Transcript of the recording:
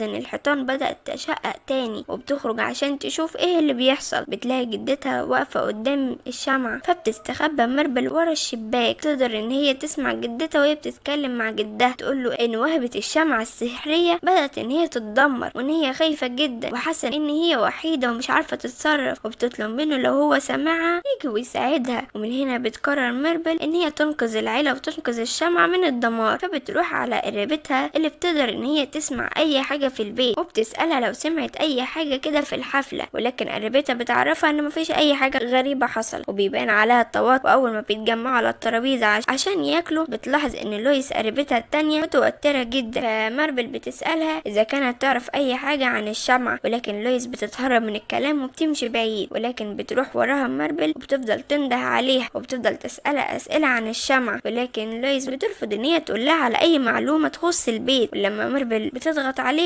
ان الحيطان بدأت تشقق تاني، وبتخرج عشان تشوف ايه اللي بيحصل. بتلاقي جدتها واقفة قدام الشمعة، فبتستخبى ميربل ورا الشباك. تقدر ان هي تسمع جدتها وهي بتتكلم مع جدها، تقول له ان وهبة الشمعة السحرية بدأت ان هي تتدمر، وان هي خايفة جدا وحاسة ان هي وحيدة ومش عارفة تتصرف، وبتطلب منه لو هو سمعها يجي ويساعدها. ومن هنا بتقرر ميربل ان هي تنقذ العيلة وتنقذ الشمعة من الدمار، فبتروح على قريبتها اللي بتقدر ان هي تسمع اي حاجة في البيت، وبتسألها لو سمعت اي حاجة كده في الحفلة، ولكن قريبتها بتعرفها ان مفيش اي حاجة غريبة حصلت، وبيبان عليها التوتر. واول ما بيتجمعوا على الترابيزة عشان ياكلوا بتلاحظ ان لويس قريبتها التانية متوترة جدا، فماربل بتسألها اذا كانت تعرف اي حاجة عن الشمعة، ولكن لويس بتتهرب من الكلام وبتمشي بعيد، ولكن بتروح وراها ماربل وبتفضل تنده عليها وبتفضل تسألها اسئلة عن الشمعة، ولكن لويس بترفض ان هي تقول لها على اي معلومة تخص البيت. ولما ماربل بتضغط عليها